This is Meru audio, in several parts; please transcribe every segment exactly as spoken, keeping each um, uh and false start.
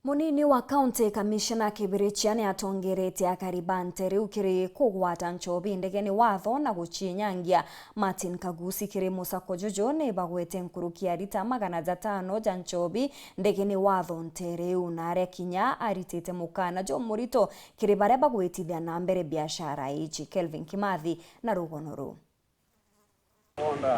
Munini wa County Commissioner Kibirichia ni atongeretie akari ba nteere iu kiri kugwata nchobi ndegene watho na guciinyangia. Martin Kagusi kiri musako juju ni bagwete nkuruki ya rita magana jatano ja nchobi ndegene watho nteere iu, na aria kinya aritite mukana jumurito kiri baria bagwitithia na mbere biashara iji. Kelvin Kimathi na rugono ruu.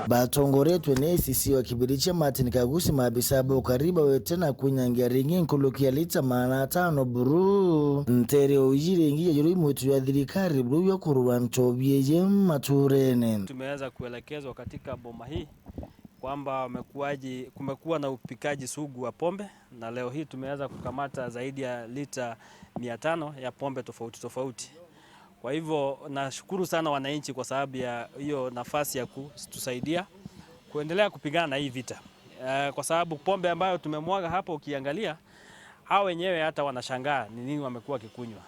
Batongoretwe ni A C C wa Kibirichia Martin Kagusi, maabisa ba ukari bawete na kwinyangia ringi nkuruki ya lita magana atano buru nteere o iji ringi ya juru imwitu ya thirikari buru ya kurua nchobi iji maturene. Tumeweza kuelekezwa katika boma hii kwamba wamekuwaji-, kumekuwa na upikaji sugu wa pombe, na leo hii tumeweza kukamata zaidi ya lita mia tano ya pombe tofauti tofauti. Kwa hivyo, nashukuru sana wananchi kwa sababu ya hiyo nafasi ya kutusaidia kuendelea kupigana na hii vita. Eh, kwa sababu pombe ambayo tumemwaga hapa, ukiangalia, hao wenyewe hata wanashangaa ni nini wamekuwa wakikunywa.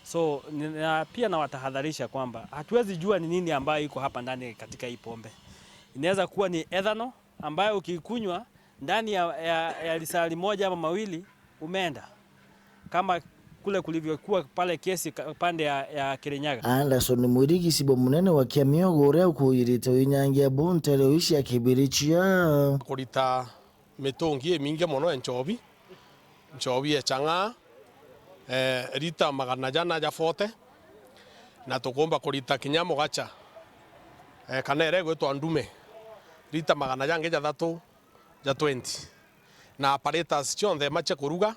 So, ni-, na pia nawatahadharisha kwamba hatuwezi jua ni nini ambayo iko hapa ndani katika hii pombe. Inaweza kuwa ni ethanol ambayo ukikunywa ndani ya, ya, ya lisali moja ama mawili, umeenda. Kama kule kulivyokuwa pale kesi ka-, pande ya, ya Kirinyaga. Anderson Mwirigi, cibo munene wa Kiamiogo, uria ukuyirite winyangia bu nteere ici ya Kibirichia. Kurita mitungi imingi mono ya nchobi, nchobi ya chang'aa, eh, rita magana jana ja forty, na tukumba kurita kinya mugacha, eh, kana iria igwitwa ndume, rita magana jangi jathatu ja twenty. Na apparatus cionthe ima cia kuruga,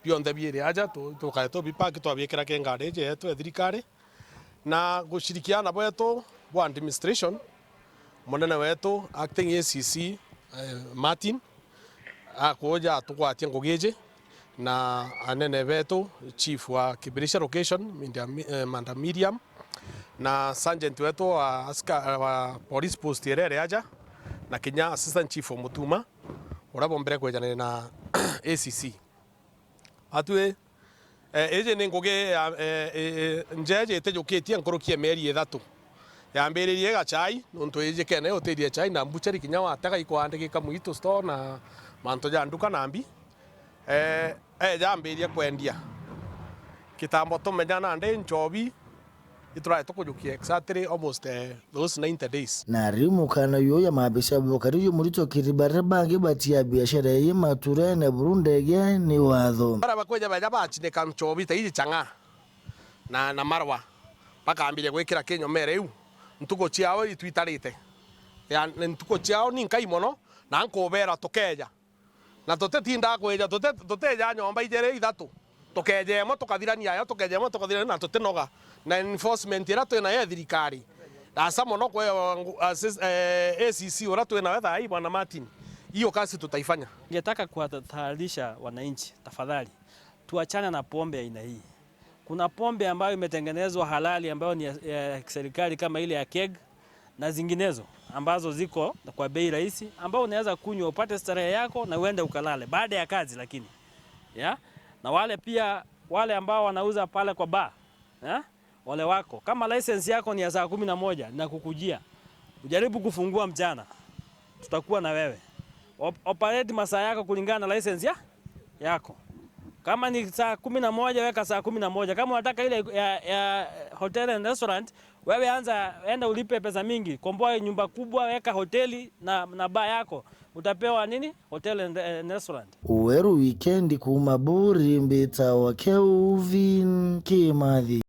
bionthe biiri aja, tu-, tukae tubipaki, twabiikira ki ngari iji yetu ya thirikari. Na gushirikiana bwetu bwa administration, munene wetu, acting A C C, eh, Martin, akuja atugwatie ngugi iji, na anene betu, chief wa Kibirichia location, Mindia-, eh, Manda Miriam, na sergeant wetu wa aska-, wa police post iria iri aja, na kinya assistant chief wa Mutuma, uria bombire kwejanania na A C C. Atwi, eh, iji ni ngugi ya, eh, eh, eh, njeeji itijukitie nkuruki ya mieri ithatu. Yambiririe igachai, nontu iji kene utirie chai na mbuchari kinya watega ikwandikika mwitu store na mantu ja nduka na mbi. Eh, eja ambiria kwendia. Kitambo tumenya nandi nchobi, iturae tukujukia exactly almost, eh, those ninety days. Na riu mukana uyu ya maabisa bukari uyu murito kiri baria bangi batia biashara ii maturene buru ndege ni watho. Baria bakweja beja bachinika nchobi ta iji chang'aa na, na marwa, bakambiria gwikira kinyomere iu, ntuku ciao itwitarite. Ya, ntuku ciao ni nkai mono, na nkubera tukeja. Na tutitindaa kwija, tuti-, tutija nyomba ijiri ithatu. Tukeja imwe tukathirania yo, tukeja imwe tukathirania, na tutinoga. Na enforcement iria twi nayo ya thirikari, ndasa mono kwewa ngu-, assist-, eh, A C C uria twi nawe thaa hii, Bwana Martin, hiyo kazi tutaifanya. Ningetaka kuwatahadharisha wananchi, tafadhali, tuachane na pombe ya aina hii. Kuna pombe ambayo imetengenezwa halali ambayo ni ya, ya serikali kama ile ya keg na zinginezo ambazo ziko kwa bei rahisi, ambao unaweza kunywa upate starehe yako na uende ukalale baada ya kazi, lakini, ya? Na wale pia, wale ambao wanauza pale kwa bar, ya? Ole wako. Kama license yako ni ya saa kumi na moja na kukujia, ujaribu kufungua mchana, tutakuwa na wewe. Op-, operate masaa yako kulingana na license ya, yako. Kama ni saa kumi na moja, weka saa kumi na moja. Kama unataka ile ya, ya hotel and restaurant, wewe anza, enda ulipe pesa mingi, komboa nyumba kubwa, weka hoteli na, na bar yako. Utapewa nini? Hotel and, and restaurant. Weru Wikendi kuuma Buri, mbitawa Kelvin Kimathi.